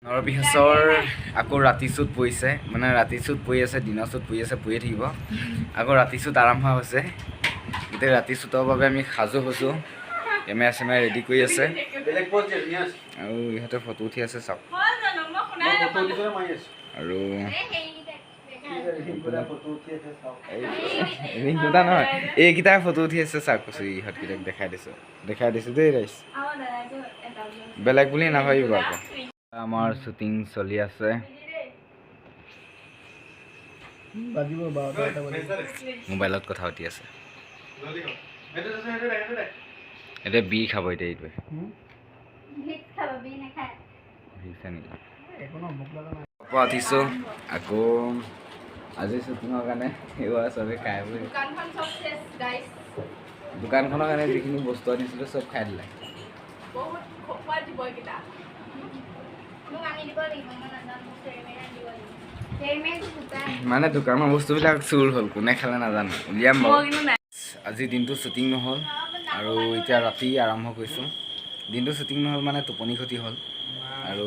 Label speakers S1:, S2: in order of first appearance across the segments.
S1: নৰপিশাচৰ আকৌ ৰাতি শ্বুট পৰিছে, মানে ৰাতি শ্বুট পৰি আছে, দিনৰ শ্বুট পৰি আছে, পৰিয়ে থাকিব। আকৌ ৰাতি শ্বুট আৰম্ভ হৈছে। এতিয়া ৰাতি শ্বুটৰ বাবে আমি সাজু হৈছোঁ। কেমেৰা চেমেৰা ৰেডি কৰি আছে আৰু ইহঁতে ফটো উঠি আছে, চাওক। আৰু এইকেইটা নহয়, এইকেইটাই ফটো উঠি আছে, চাওক। কৈছোঁ, ইহঁতকেইটাক দেখাই দিছোঁ, দেখাই দিছোঁ দেই ৰাইজ, বেলেগ বুলি নাভাবিব আকৌ। আমাৰ শ্বুটিং চলি আছে।
S2: বাজিব 12টা 1টা বাজিব।
S1: মোবাইলত কথা পাতি আছে। এতিয়া বি খাব এতিয়া এইটোৱে। ভিক্স নেকি?
S2: একো নহয়, ভোক লগা নাই।
S1: পৰা উঠিছোঁ আকৌ আজি শ্বুটিঙৰ কাৰণে। সেয়া চবে খাই বৈ
S3: দোকানখন চব শেষ গাইছ।
S1: দোকানখনৰ কাৰণে যিখিনি বস্তু আনিছিলোঁ, চব খাই দিলে।
S3: বহুত খোৱা দিব এইকেইটা।
S4: মোক আনি দিব লাগিব, মই নাজানো, মোক তেৰে আনি দিব লাগিব। তেৰেমেৰেটো শুকান।
S1: মানে দোকানৰ বস্তুবিলাক চুৰ হ'ল, কোনে খালে নাজানো, উলিয়াম বাৰু।
S3: মই কিন্তু নাই।
S1: আজি দিনটো শ্বুটিং নহ'ল আৰু এতিয়া ৰাতি আৰম্ভ কৰিছোঁ। দিনটো শ্বুটিং নহ'ল মানে টোপনি ক্ষতি হ'ল আৰু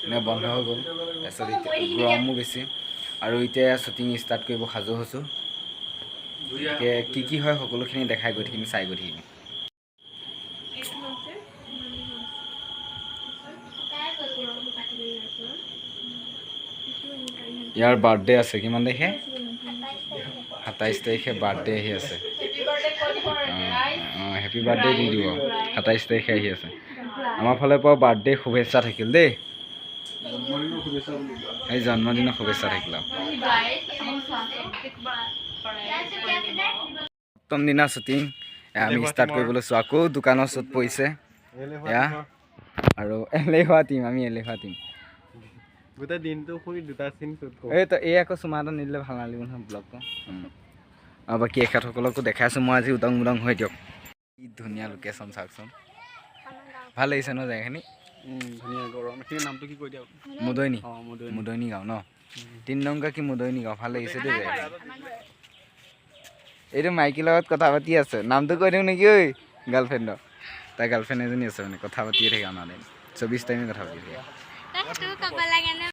S1: মানে বন্ধ হৈ গ'ল। তাৰপিছত এতিয়া গৰমো বেছি আৰু এতিয়া শ্বুটিং ষ্টাৰ্ট কৰিব সাজু হৈছোঁ। গতিকে কি কি হয় সকলোখিনি দেখাই গৈ থাকিম, চাই গৈ থাকিম।
S3: এইটো হৈছে।
S4: শুকাই গ'ল।
S1: ইয়াৰ বাৰ্থডে আছে কিমান তাৰিখে?
S4: 27 তাৰিখে।
S1: 27 তাৰিখে বাৰ্থডে আহি আছে।
S3: হেপী বাৰ্থডে কৈ দিব ৰাইজ।
S1: অঁ, হেপী বাৰ্থডে দি দিব। 27 তাৰিখে আহি আছে। আমাৰ ফালৰ পৰাও বাৰ্থডে শুভেচ্ছা থাকিল দেই।
S2: জন্মদিনৰ শুভেচ্ছা বুলি কোৱা।
S1: এই জন্মদিনৰ শুভেচ্ছা থাকিল আৰু।
S3: গাইজ।
S1: সপ্তম দিনা শ্বুটিং আমি ষ্টাৰ্ট কৰিব লৈছোঁ। আকৌ দোকানৰ শ্বুট পৰিছে এয়া আৰু এলেহুৱা টিম, আমি এলেহুৱা টিম।
S2: গোটেই দিনটো শুই দুটা চিন শ্বুট কৰোঁ।
S1: এই তই এই আকৌ চুমা এটা নিদিলে ভাল নালাগিব নহয় ব্লগটো। আৰু বাকী এখেতসকলকো দেখাইছোঁ মই আজি উদং মুদং হৈ দিয়ক। কি ধুনীয়া লোকেশ্যন, চাওকচোন। ভাল লাগিছে ন জেগাখিনি?
S2: ধুনীয়া। গৰম। এইখিনি নামটো কি কৈ দিয়া?
S1: মুদৈনি।
S2: অঁ, মুদৈনি।
S1: মুদৈনি গাঁও ন? তিনদংকা কি মুদৈনি গাঁও। ভাল লাগিছে দেই জেগাখিনি। এইটো মাইকীৰ লগত কথা পাতি আছে। নামটো কৈ দিওঁ নেকি ঐ? গাৰ্লফ্ৰেণ্ডৰ, তাই গাৰ্লফ্ৰেণ্ড এজনী আছে, মানে কথা পাতিয়ে থাকে আমাৰ 24 টাইমে কথা পাতি থাকে।
S4: তাই সেইটো ক'ব লাগে নে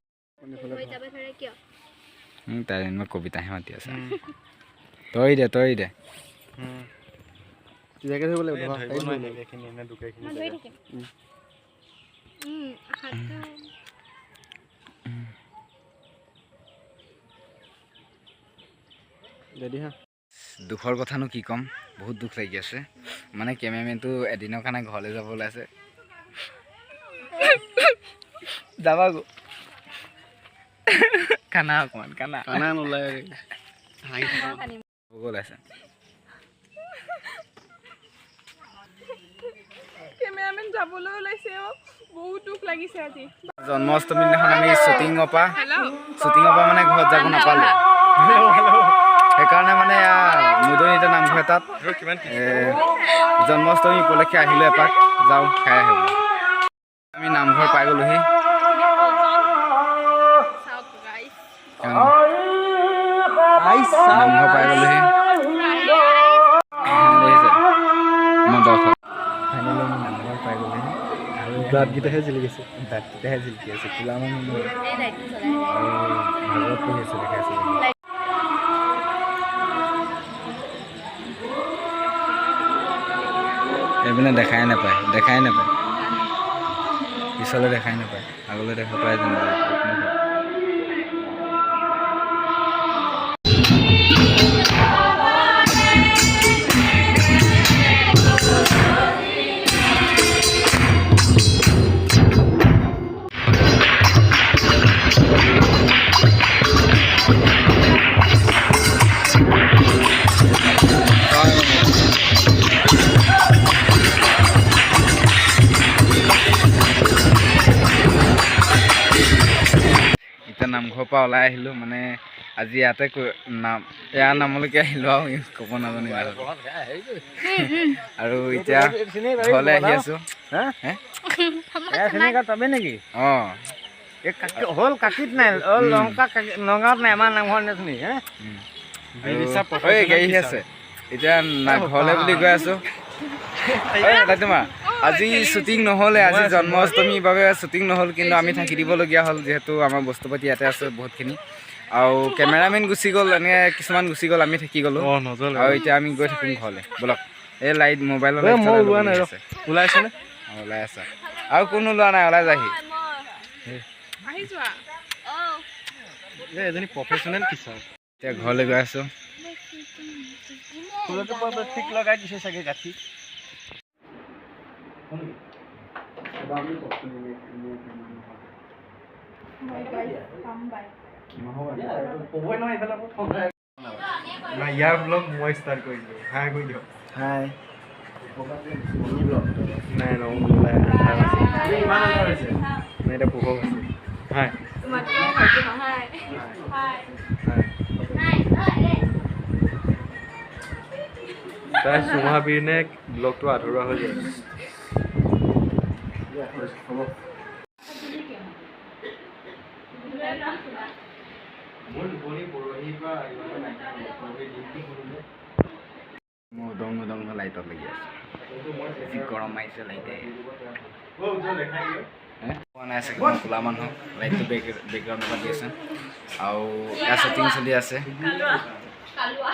S4: হৈ যাব ধৰে কিয়?
S1: তাই যেনিবা কবিতাহে মাতি আছে। তই দে, তই দে।
S2: জেগা ধৰিব লাগিব, ধৰা।
S5: ধৰিব নোৱাৰি এইখিনি, এনে দুকেইখিনি।
S4: মই ধৰি থাকিম। হাতটো।
S2: ৰেডি হা।
S1: দুখৰ কথানো কি ক'ম, বহুত দুখ লাগি আছে। মানে কেমেৰামেনটো এদিনৰ কাৰণে ঘৰলৈ যাব ওলাইছে। যাবা গৈ, কানা অকণমান কানা।
S2: কানা নোলায়, হাঁহি থাকোঁ।
S1: যাব ওলাইছে।
S3: কেমেৰামেন যাবলৈ ওলাইছে অ, বহুত দুখ লাগিছে আজি।
S1: জন্মাষ্টমীৰ দিনাখন আমি শ্বুটিঙৰ পৰা
S3: হেল্ল'।
S1: শ্বুটিঙৰ পৰা মানে ঘৰত যাব নাপালোঁ। সেইকাৰণে মানে মুদৈনিত নামঘৰ এটাত জন্মাষ্টমী উপলক্ষে আহিলোঁ, এপাক যাওঁ, খাই আহিব। আমি নামঘৰ পাই গ'লোহি।
S3: চাওক গাইজ।
S1: নামঘৰ পাই গ'লোহি, দেখিছে মই দৰ্শক। ফাইনেলি আমি নামঘৰ পাই গ'লোহি আৰু
S2: দাঁতকেইটাহে জিলিকিছে।
S1: দাঁতকেইটাহে জিলিকি আছে, কোলা মানুহ নহয়। আৰু ভাগৱত পঢ়ি আছে, দেখাই আছে। এইপিনে দেখাই নাপায়, দেখাই নাপায়। পিছলৈ দেখাই নাপায়, আগলৈ দেখা পায় যেনিবা। এতিয়া নামঘৰৰ পৰা ওলাই আহিলোঁ। মানে আজি ইয়াতে নাম ইয়াৰ নামলৈকে আহিলোঁ আৰু ক'ব নাজানো আৰু। আৰু এতিয়া ঘৰলৈ আহি আছোঁ। হে?
S2: পাবি নেকি?
S1: অঁ।
S2: এই কাকি হ'ল, কাকিত নাই অ। লংকা কাকি নগাঁৱত নাই, আমাৰ নামঘৰ নেচনি হে।
S1: ঐ, গাড়ী আহি আছে। এতিয়া না ঘৰলৈ বুলি গৈ আছোঁ। ঐ, তোমাৰ আজি শ্বুটিং নহ'লে, আজি জন্মাষ্টমীৰ বাবে শ্বুটিং নহ'ল, কিন্তু আমি থাকি দিবলগীয়া হ'ল, যিহেতু আমাৰ বস্তু পাতি ইয়াতে আছে বহুতখিনি। আৰু কেমেৰামেন গুচি গ'ল, এনেকৈ কিছুমান গুচি গ'ল, আমি থাকি গ'লোঁ।
S5: অঁ, নজ্বলে।
S1: আৰু এতিয়া আমি গৈ থাকিম ঘৰলৈ। ব'লক। এই লাইট, মোবাইলৰ
S5: এই
S1: লাইট
S5: মই
S1: চলাই
S5: ওলোৱা
S1: ল'ব
S5: নাই, ৰ।
S1: আছে।
S5: ওলাইছেনে?
S1: অঁ, ওলাই আছা। আৰু কোনো ওলোৱা নাই, ওলাই যাহি।
S3: আহি যোৱা।
S5: এই এজনী প্ৰফেচনেল কিচাৰ।
S1: এতিয়া ঘৰলৈ গৈ আছোঁ।
S2: ঠিক লগাই দিছে চাগে গাঁঠি।
S5: ক'বই নহয় এইফালে। নাই, ইয়াৰ ব্লগ মই ষ্টাৰ্ট কৰিছিলোঁ। হাই কৰি দিয়ক।
S2: হাই।
S5: নাই, নোলাই, আন্ধাৰ আছে। নাই, এতিয়া পোহৰ হৈছে। হাই।
S3: হাই।
S5: হাই। তাই চুমা বিনে ব্লগটো আধৰুৱা হৈ যায়। মোৰ টোপনি পৰহিৰ পৰা।
S1: মোৰ উদং উদং লাইটত লাগি আছে। যি গৰম মাৰিছে লাইটে। পোৱা নাই চাগে, মই ক'লা মানুহ। লাইটটো বেকগ্ৰাউণ্ডৰ পৰা দি আছে। আৰু ইয়াত শ্বুটিং চলি আছে।
S3: কালুৱা।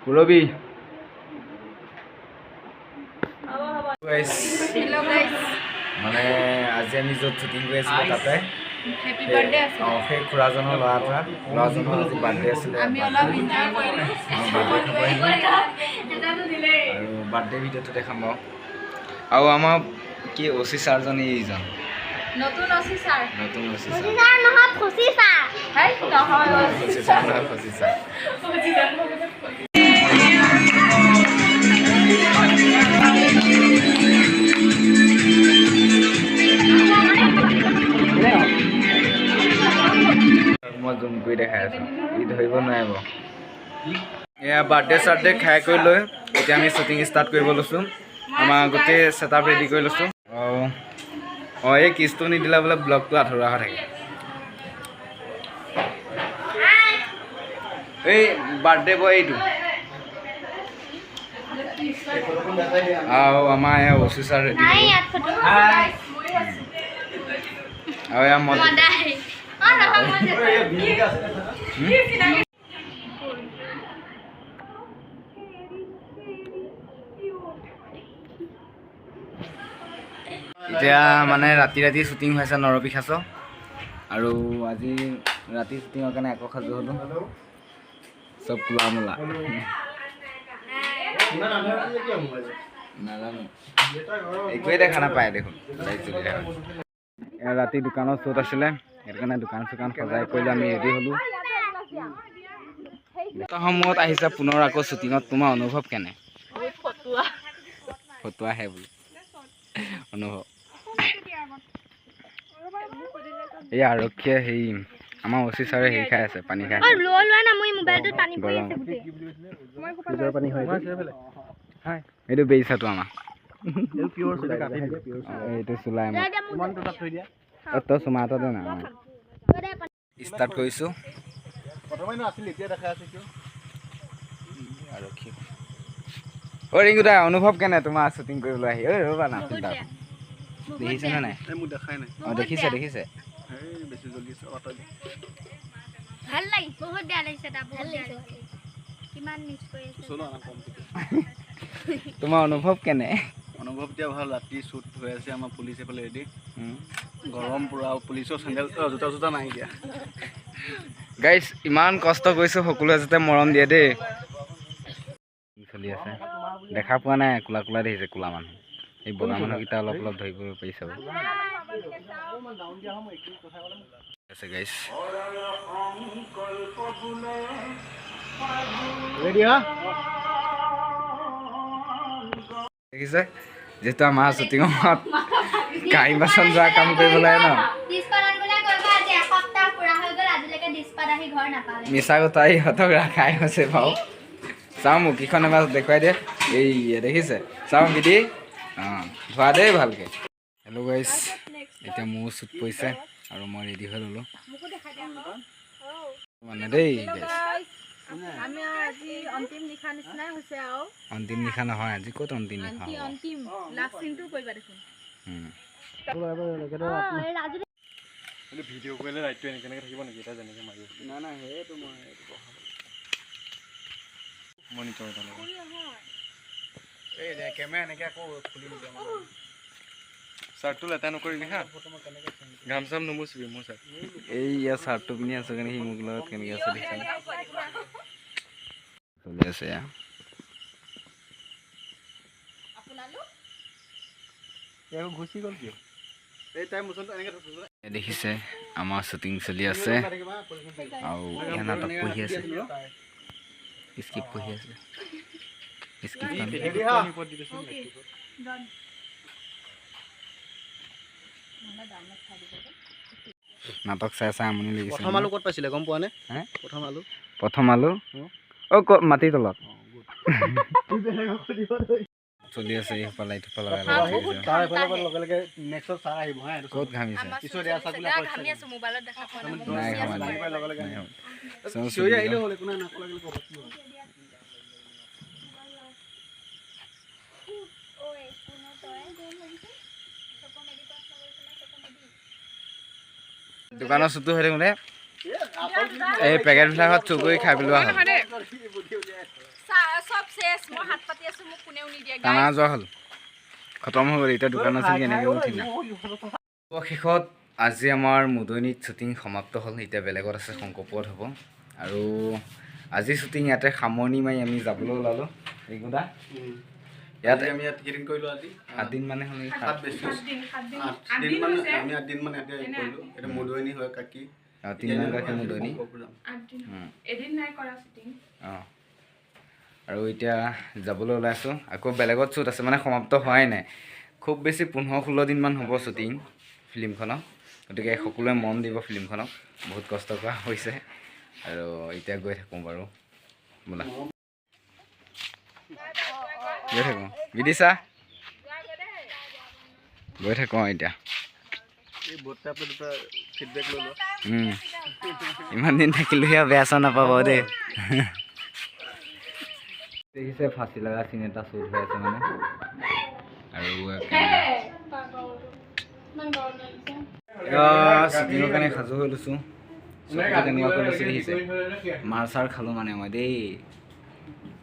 S1: পূৰবী। Guys,
S3: hello guys.
S1: মানে আজি আমি য'ত শ্বুটিং কৰি আছিলোঁ তাতে
S3: হেপী বাৰ্থডে আছে।
S1: অঁ, সেই খুৰাজনৰ ল'ৰা এটা, ল'ৰাজনৰ আজি বাৰ্থডে আছিলে।
S3: আমি অলপ এনজয় কৰিলোঁ।
S1: বাৰ্থডে খাব আহিলোঁ।
S3: এটাতো দিলেই।
S1: আৰু বাৰ্থডে ভিডিঅ'টো দেখাম বাৰু। আৰু আমাৰ কি অ' চি ছাৰজন এইজন।
S3: নতুন অচি ছাৰ।
S1: নতুন অ' চি ছাৰ।
S4: ছাৰ নহয়, ফচি ছাৰ।
S3: হাই, নহয়।
S1: অ' চি ছাৰ নহয়, ফচি ছাৰ।
S3: অচি ছাৰ।
S1: মই জুম কৰি দেখাই আছোঁ, ই ধৰিব নোৱাৰিব। এয়া বাৰ্থডে চাৰ্থডে খাই কৰি লৈ এতিয়া আমি শ্বুটিং ষ্টাৰ্ট কৰিব লৈছোঁ। আমাৰ গোটেই ছেট আপ ৰেডি কৰি লৈছোঁ। অঁ অঁ এই কিছটো নিদিলে বোলে ব্লগটো আধৰুৱা হৈ থাকে। এই বাৰ্থডে বয় এইটো। আৰু আমাৰ এয়া অ' চি ছাৰ ৰেডি।
S4: নাই ইয়াত ফটো।
S1: আৰু এয়া মদ
S4: মদাই। অ নহয়, মই যে-
S1: এতিয়া মানে ৰাতি ৰাতি শ্বুটিং হৈছে নৰপিশাচ। আৰু আজি ৰাতি শ্বুটিঙৰ কাৰণে আকৌ সাজু হ'লোঁ। চব কোলা মোলা। নাজানো, একোৱেই দেখা নাপায় দেখোন লাইট জ্বলি থকা। এয়া ৰাতি দোকানত শ্বুট আছিলে, সেইটো কাৰণে দোকান চোকান সজাই কৰিলোঁ, আমি ৰেডি হ'লোঁ। সময়ত আহিছে পুনৰ আকৌ শ্বুটিঙত, তোমাৰ অনুভৱ কেনে?
S3: ফটুৱা।
S1: ফটোৱাহে বোলে অনুভৱ। এই আৰক্ষীয়ে, হেৰি, আমাৰ অ' চি ছাৰে হেৰি খাই আছে, পানী খাই
S4: অ
S1: আছে।
S4: লোৱা, লোৱা না, মোৰ মোবাইলটোত পানী পৰি
S1: গৰম।
S4: আছে গোটেই।
S1: এইটো বেইচাটো আমাৰ। অ, এইটো চুলাই
S4: দে, দে, মোক
S1: অ, তই চুমা এটা দে না।
S4: দে, দে।
S1: ষ্টাৰ্ট কৰিছোঁ।
S5: প্ৰথমে নাছিল, এতিয়া দেখাই আছে কিয়?
S1: আৰক্ষী। অ' ৰিংকুদা, অনুভৱ কেনে তোমাৰ শ্বুটিং কৰিবলৈ আহি? ঐ ৰ'বা না,
S4: বহুত
S1: ফিল্টাৰ
S4: বেয়া। বহুত
S1: দেখিছেনে
S4: বেয়া।
S1: নাই?
S5: এই মোক দেখাই নাই।
S1: অঁ, দেখিছে, দেখিছে।
S5: এই বেছি জলদি আছে, আঁতৰাই দে।
S4: ভাল লাগিছে, বহুত বেয়া লাগিছে তাৰ, বহুত বেয়া লাগিছে। কিমান মিছ কৰি আছে।
S5: চলো আনা কম।
S1: তোমাৰ অনুভৱ কেনে?
S5: অনুভৱ এতিয়া ভাল। ৰাতি শ্বুট হৈ আছে, আমাৰ পুলিচ এইফালে ৰেডি। গৰম পূৰা, পুলিচৰ চেণ্ডেল, জোতা চোতা নাই এতিয়া।
S1: গাইজ, ইমান কষ্ট কৰিছোঁ, সকলোৱে যাতে মৰম দিয়ে দেই। চলি আছে, দেখা পোৱা নাই, কোলা কোলা দেখিছে, কোলা মানুহ। এই বগা মানুহকেইটা অলপ অলপ ধৰিব পাৰিছে বাৰু। আছে গাইজ।
S5: ৰেডি হা।
S1: দেখিছে, যিহেতু আমাৰ শ্বুটিঙত কাঁহী বাচন ধোৱা কাম কৰিব লাগে ন।
S4: ডিছপাত আনিবলৈ গৈ গৈ আজি এসপ্তাহ পুৰা হৈ গ'ল, আজিলৈকে ডিছপাত আহি ঘৰ নাপালে।
S1: মিছা কথা, ইহঁতক ৰাখাই হৈছে বাৰু। চাওঁ, মুখীখন এবাৰ দেখুৱাই দিয়ে। এই দেখিছে, চাওঁ বিধি। অঁ, ধোৱা দেই ভালকৈ। হেল্ল' গাইজ, এতিয়া মোৰো শ্বুট পৰিছে আৰু মই ৰেডি হৈ ল'লোঁ। মানে দেই।
S3: আমি আজি অন্তিম নিশা নিচিনাই হৈছে আৰু।
S1: অন্তিম নিশা নহয়, আজি ক'ত অন্তিম নিশা?
S3: অন্তিম লাষ্ট চিনটো কৰিবা দেখোন।
S5: ভিডিঅ' কৰিলে লাইটটো এনেকৈ এনেকৈ থাকিব নেকি? এতিয়া যেনেকৈ মাৰি আছোঁ।
S1: নাই নাই, সেইটো মই এইটো বহাব
S5: মনিটৰ এটা লগাই।
S1: এই কেমেৰা এনেকৈ আকৌ খুলি নিদিয়ে।
S5: চাৰ্টটো লেতেৰা নকৰিবি হা, ঘাম চাম নুমুচিবি মোৰ চাৰ্ট।
S1: এই ইয়াৰ চাৰ্টটো পিন্ধি আছোঁ কাৰণে সি মোক লগত কেনেকৈ আছে দেখিছেনে? চলি আছে এয়া।
S5: ঘুচি গ'ল কিয়? এই তাই মোচনটো এনেকৈ থৈছোঁ।
S1: দেখিছে আমাৰ শ্বুটিং চলি আছে আৰু ইয়াৰ নাটক পঢ়ি আছে, স্ক্ৰিপ্ট পঢ়ি আছে, স্ক্ৰিপ্টখন। নাটক চাই চাই আমনি লাগিছে।
S5: প্ৰথম আলু ক'ত পাইছিলে গম পোৱা নে?
S1: হে?
S5: প্ৰথম আলু,
S1: প্ৰথম আলু অ' ক'ত? মাটিৰ তলত চলি আছে। এইসোপা লাইট সোপা লগাই লগাই থৈ দিছে।
S5: তাৰ এফালৰ পৰা লগে লগে নেক্সট ছাৰ আহিব হা। এইটো
S1: ক'ত ঘামিছে?
S5: পিছত এয়া চাক বোলে আকৌ
S3: ঘামি আছো, মোবাইলত দেখা পোৱা নাই।
S1: নাই ঘামা
S5: আহি পাই লগে লগে
S1: নাই।
S5: চিঞৰি আহিলেও হ'ল, একো নাই, নাকো লাগিলে ক'ব কি হ'ল।
S1: দোকানৰ চুটো হৈ থাকোঁতে এই পেকেটবিলাকত চুৰ কৰি খাই পেলোৱা হ'ল।
S3: চব চেচ, মই হাত পাতি আছো, মোক কোনেও নিদিয়ে।
S1: টানা যোৱা হ'ল, খতম হৈ গ'ল। এতিয়া দোকানৰ চুটি কেনেকৈ উঠি নাই। অৱশেষত আজি আমাৰ মুদৈনিত শ্বুটিং সমাপ্ত হ'ল। এতিয়া বেলেগত আছে, শংকৰপুৰত হ'ব। আৰু আজি শ্বুটিং ইয়াতে সামৰণি মাৰি আমি যাবলৈ ওলালোঁ। ৰিংকুদা, ইয়াত
S5: আমি ইয়াত কেইদিন কৰিলোঁ আজি?
S1: 7 দিন মানে হ'ল নেকি?
S5: সাত বেছি, 8 দিনমান। আমি 8 দিনমান ইয়াতে কৰিলোঁ। এতিয়া মুদৈনি হয় কাকি।
S1: অঁ, তিনিজন কাকি মুদৈনি।
S3: এদিন নাই কৰা শ্বুটিং।
S1: অঁ, আৰু এতিয়া যাবলৈ ওলাইছোঁ। আকৌ বেলেগত শ্বুট আছে, মানে সমাপ্ত হোৱাই নাই। খুব বেছি 15-16 দিনমান হ'ব শ্বুটিং ফিল্মখনৰ। গতিকে সকলোৱে মন দিব ফিল্মখনক, বহুত কষ্ট কৰা হৈছে। আৰু এতিয়া গৈ থাকোঁ বাৰু, বোলা গৈ থাকোঁ। বিদিশা, গৈ থাকোঁ এতিয়া।
S5: এই বৰ্তা আপোনাৰ দুটা ফিডবেক লৈ লোৱা।
S1: ইমান দিন থাকিলোহি আৰু বেয়া চেয়া নাপাব দেই। দেখিছে ফাঁচি লগা চিন এটা শ্বুট হৈ আছে মানে। আৰু শ্বুটিঙৰ কাৰণে সাজু হৈ লৈছোঁ। চকুটো কেনেকুৱা কৰি লৈছোঁ দেখিছে? মাৰ চাৰ খালোঁ মানে মই দেই,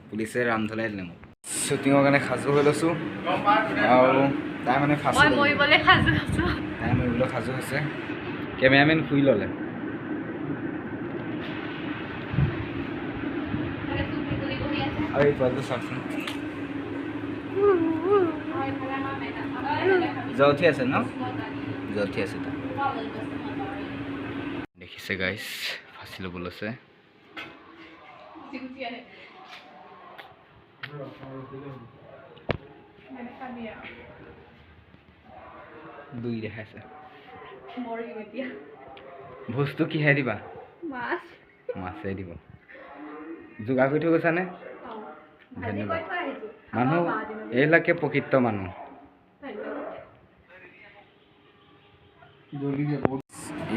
S1: পুলিচে ৰাম ধলাই দিলে মোক। শ্বুটিঙৰ কাৰণে সাজু হৈ লৈছোঁ আৰু তাই মানে ফাঁচি
S3: মই
S1: লাগিল।
S3: মৰিবলৈ সাজু আছো।
S1: তাই মৰিবলৈ সাজু হৈছে। কেমেৰামেন শুই ল'লে। আৰু এই পোৱালিটো চাওকচোন, জ্বৰ উঠি আছে ন? জ্বৰ উঠি আছে তাৰ। দেখিছে গাইছ, ফাঁচি ল'ব লৈছে। দুই দেখাইছে।
S3: মৰিম এতিয়া।
S1: ভোজটো কিহে দিবা?
S3: মাছ।
S1: মাছে দিব। যোগাৰ কৰি থৈ গৈছানে?
S3: ভাজি
S1: ধন্যবাদ।
S3: কৰি থৈ আহিছো।
S1: মানুহ এইবিলাকে প্ৰকৃত মানুহ।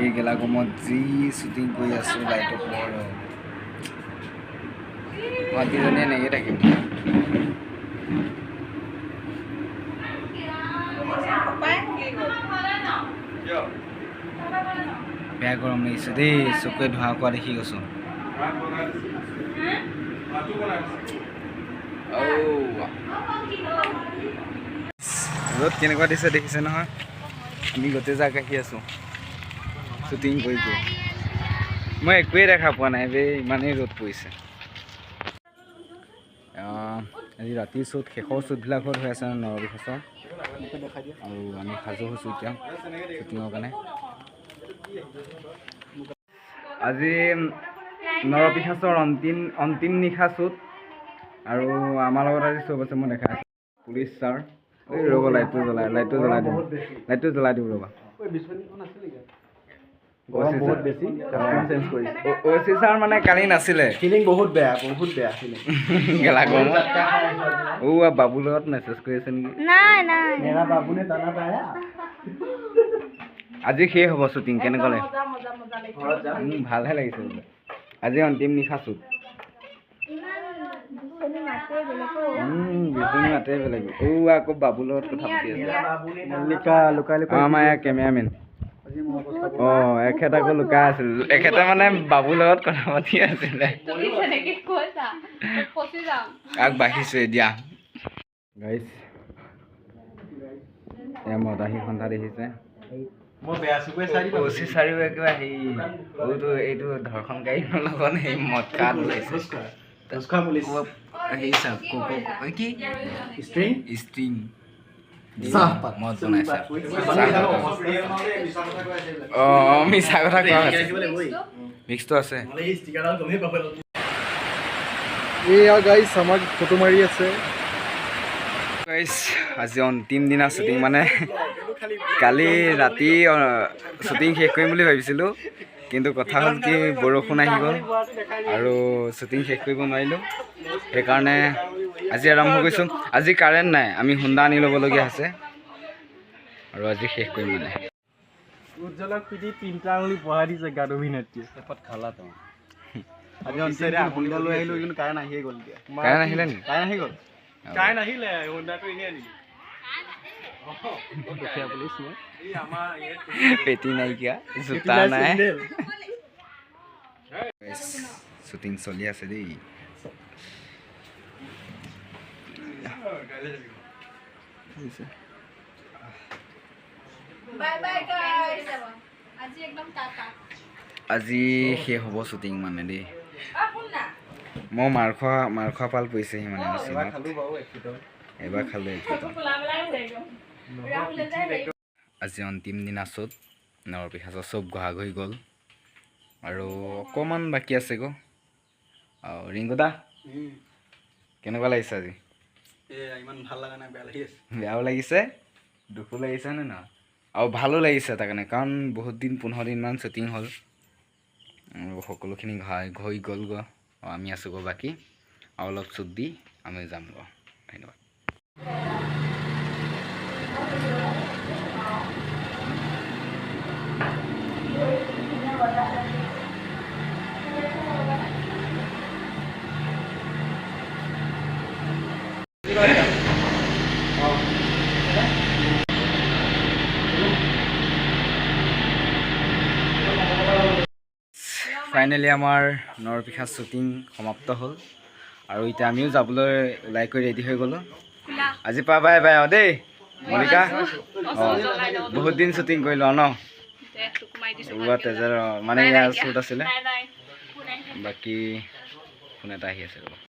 S1: এই গেলা গৰমত যি শ্বুটিং কৰি আছোঁ লাইটৰ পোহৰত, ভণ্টিজনীয়ে এনেকৈ থাকিম। বেয়া গৰম লাগিছে দেই, চকুৱে ধোঁৱা কোৱা দেখি গৈছোঁ। ঔ, ৰ'দ কেনেকুৱা দিছে দেখিছে নহয়? আমি গোটেই জাক আহি আছোঁ শ্বুটিং কৰি কৰি। মই একোৱেই দেখা পোৱা নাই বে, ইমানেই ৰ'দ পৰিছে। আজি ৰাতিৰ শ্বুট, শেষৰ শ্বুটবিলাকত হৈ আছে নৰবিশাচৰ। আৰু আমি সাজু হৈছোঁ এতিয়া শ্বুটিঙৰ কাৰণে। আজি নৰপিশাচৰ অন্তিম অন্তিম নিশা শ্বুট আৰু আমাৰ লগত আজি চব আছে। মই দেখাই আছোঁ, পুলিচ ছাৰ। এই ৰ'ব, লাইটটো জ্বলাই দিওঁ, লাইটটো জ্বলাই দিওঁ, ৰ'বা।
S5: গৰম বহুত বেছি, চেঞ্জ কৰিছে।
S1: অ' চি ছাৰ মানে কালি নাছিলে।
S5: ফিলিং বহুত বেয়া, বহুত বেয়া ফিলিং।
S1: গেলা গৰমত অ' বাবুৰ লগত মেছেজ কৰি আছে নেকি?
S4: নাই নাই।
S5: মেৰা বাবু নে টানা পায়া।
S1: আজি শেষ হ'ব শ্বুটিং, কেনেকুৱা লাগে?
S3: মজা মজা মজা লাগিছে।
S1: ভালহে লাগিছে বোলে। আজি অন্তিম নিশা শ্বুট। বিচনী মাতে বেলেগ। ঔ আকৌ বাবুৰ লগত কথা পাতি আছে।
S5: মল্লিকা লুকাই লুকাই।
S1: আমাৰ ইয়াৰ কেমেৰামেন। অঁ, এখেত আকৌ লুকাই আছিল। এখেতে মানে বাবুৰ লগত কথা পাতি আছিলে। আগবাঢ়িছে এতিয়া গাইছ। এয়া মদাহী সন্থা দেখিছে। অচি চাৰিও একেবাৰে হেৰি এইটো এইটো ধৰ্ষণকাৰীৰ লগত সেই মদ খাত ওলাইছে। হেৰি চাওক, কি ষ্ট্ৰিং মদ বনাইছে। অঁ, মিছা কথা কোৱা হৈছে। মিক্সটো আছে।
S5: এইয়া গাইছ, আমাক ফটো মাৰি আছে।
S1: গাইছ, আজি অন্তিম দিনা শ্বুটিং। মানে কালি ৰাতি শ্বুটিং শেষ কৰিম বুলি ভাবিছিলোঁ, কিন্তু কথা হ'ল কি, বৰষুণ আহি গ'ল আৰু শ্বুটিং শেষ কৰিব নোৱাৰিলোঁ। সেইকাৰণে আজি আৰম্ভ কৰিছোঁ। আজি কাৰেণ্ট নাই, আমি হোণ্ডা আনি ল'বলগীয়া হৈছে আৰু আজি শেষ কৰিম মানে।
S2: উজ্জ্বলক পিটি তিনিটা আঙুলি বঢ়াই দিছে গাত অভিনেত্ৰী।
S5: এপাত খালা তো আজি অন্তিম। হোণ্ডা লৈ আহিলোঁ, কিন্তু কাৰেণ্ট আহিয়ে গ'ল এতিয়া।
S1: কাৰেণ্ট আহিলে নেকি?
S5: কাৰেণ্ট আহি গ'ল।
S2: কাৰেণ্ট আহিলে, হোণ্ডাটো এনেই আনিলি।
S5: দুখীয়া পুলিচ মই।
S1: পেটি নাইকিয়া, জোতা নাই। শ্বুটিং চলি আছে দেই।
S3: বাই বাই গাইস, আজি একদম টাটা।
S1: আজি শেষ হ'ব শ্বুটিং মানে দেই।
S3: শুন না।
S1: মই মাৰ খোৱা পাল পৰিছেহি মানে চিনত। এবাৰ খালোঁ এক।
S3: ৰাহুলে যে হেৰি
S1: আজি অন্তিম দিনা শ্বুট। নৰপিশাচৰ চব ঘৰা ঘৰি গ'ল আৰু অকণমান বাকী আছে গৈ। আৰু ৰিংকুদা, কেনেকুৱা লাগিছে আজি?
S5: এয়া ইমান ভাল লগা নাই, বেয়া লাগি আছে।
S1: বেয়াও লাগিছে, দুখো লাগিছে নে নহয়? আৰু ভালো লাগিছে তাৰ কাৰণে, কাৰণ বহুত দিন, 15 দিনমান শ্বুটিং হ'ল আৰু সকলোখিনি ঘৰা ঘৰি গ'লগৈ আৰু আমি আছোঁগৈ বাকী। আৰু অলপ শ্বুট দি আমি যামগৈ। ধন্যবাদ। ফাইনেলি আমাৰ নৰপিশাচ শ্বুটিং সমাপ্ত হ'ল আৰু এতিয়া আমিও যাবলৈ ওলাই কৰি ৰেডি হৈ গ'লোঁ। আজি পৰা বাই বাই। আৰু দেই মল্লিকা, অঁ, বহুত দিন শ্বুটিং কৰিলোঁ আৰু ন ওলোৱা তেজৰ মানে ইয়াৰ শ্বুট আছিলে। বাকী ফোন এটা আহি আছে, ৰ'ব।